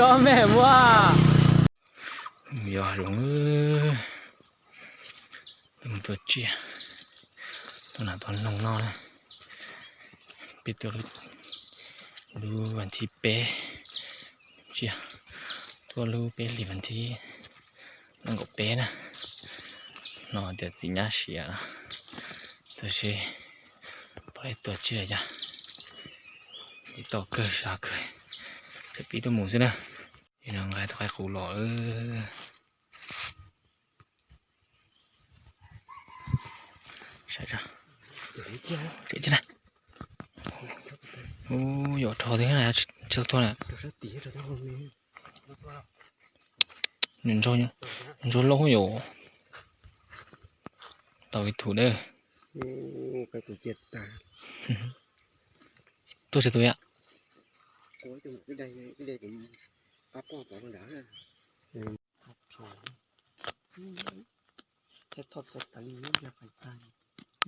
Cov me muaj. Yog zoo, mus tua tsiaj, tua nas tua noog noj na. Peb tuaj lub vas thib peb tsiaj, tuaj lub peb hlis vas thib nees nkaum peb na. No tias txiv nyab siav no, tab sis pom ib tug tsiaj yog tau kawg sab kawg, peb tuaj mus xwb na. No nqa tau qaib qus los. Ub, yuav rho twg na, tsis tau tuag na. Nws ntsaug loj yom. Tau ib tug dawb. Tuaj tsawg tus yom?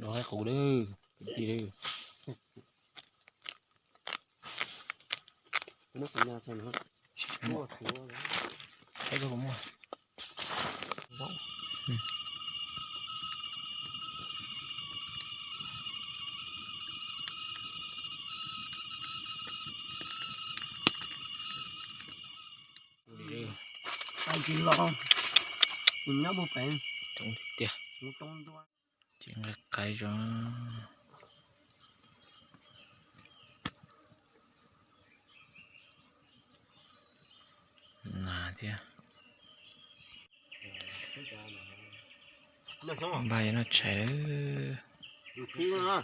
Los qaib qus dawb. Tsis los, nws nyob puag pem. Ces nqa qaib zoo na thiab. Npaj yuav noj tshais lawm.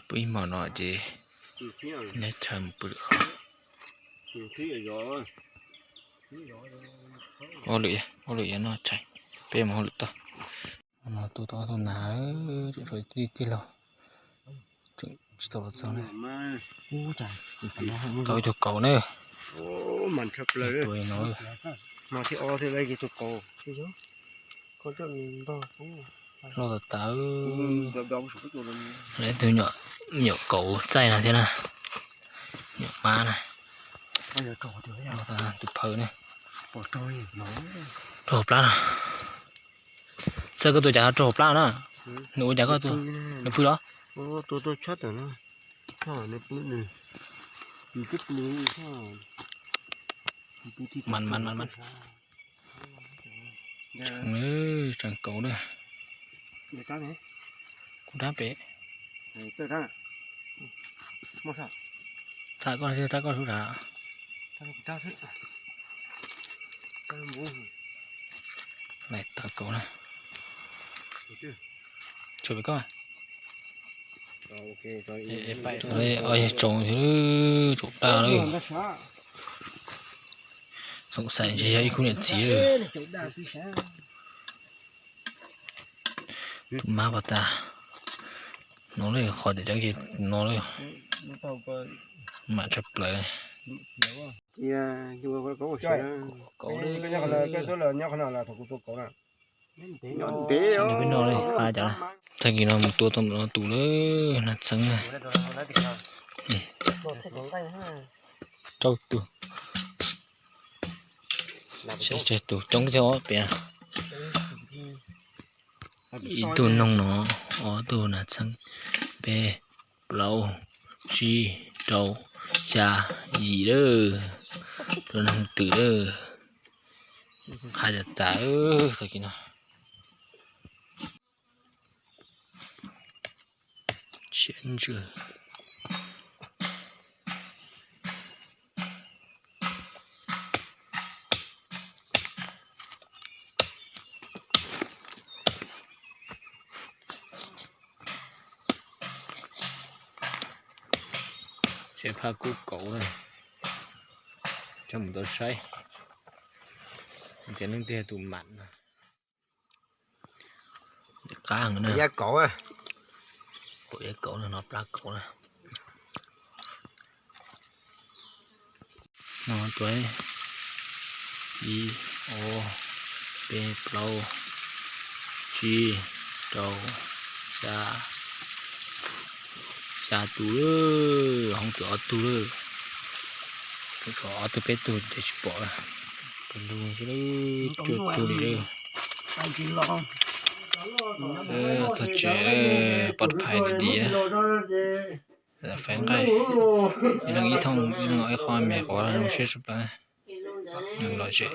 Pw ib hmos no ces nyob chaw mus pw lwm qhov. Ob lwm, ob lwm yuav noj tshais, peb mus hauj lwm toj. No tua tau ob tug nas, tseem tshuav tij laug tseem tsis tau los txog na. Tau ib tug kauv na. Tua no loj tas tas. Lawv tus nyuam kauv txaij no thiab na, nyuam mab na. Tus phawj na, rau hauv plab no. Txawj koj tua cas ho rau hauv plab na? Nws ua cas koj tua? Nws pw los? Mas mas mas mas. Tseem kauv na. Kuv rab pem. Tham koj, rab koj sub rab. Lais tawv kauv na. Tshuav pem koj. Tsoom, tsoom daj lawm. Xoom xaim ntshe yog ib khub niam txiv. Tus mab pas tas. No lawm, qhov tias cov no lawm. Mam tshaj plaws. Kauv, peb noj li qab cas na. Tag kis no mus tua tau tus lawm, nas txheeb na. Rau tus, tseg tus coob thiab os pem. Ib tug noog no, ob tug nas txheeb, peb, plaub, tsib, rau, xya, yim lawm. Rau noog twm lawm. Qab cas tas tag kis no. Siab ntsws. Tsheb phaj kub kauv na, coj mus tau saib. Tias leej twg tus mam no. Qab heev na. Kauv, kauv no, plab kauv na. No tuav Ib, ob, peb, plaub, tsib, rau, xya, xya tus lawm, hoob twm ob tug lawm. Ob tug peb tug ces tsis pom lawm. Tus ntug xwb lawm, cuaj tug li lawm. Txog tsev lawm, pov phais dim dim na. Faib nqaij, ib leeg ib thooj, ib leeg ib qho me quav zoo siab tshaj plaws. Nws lom zem.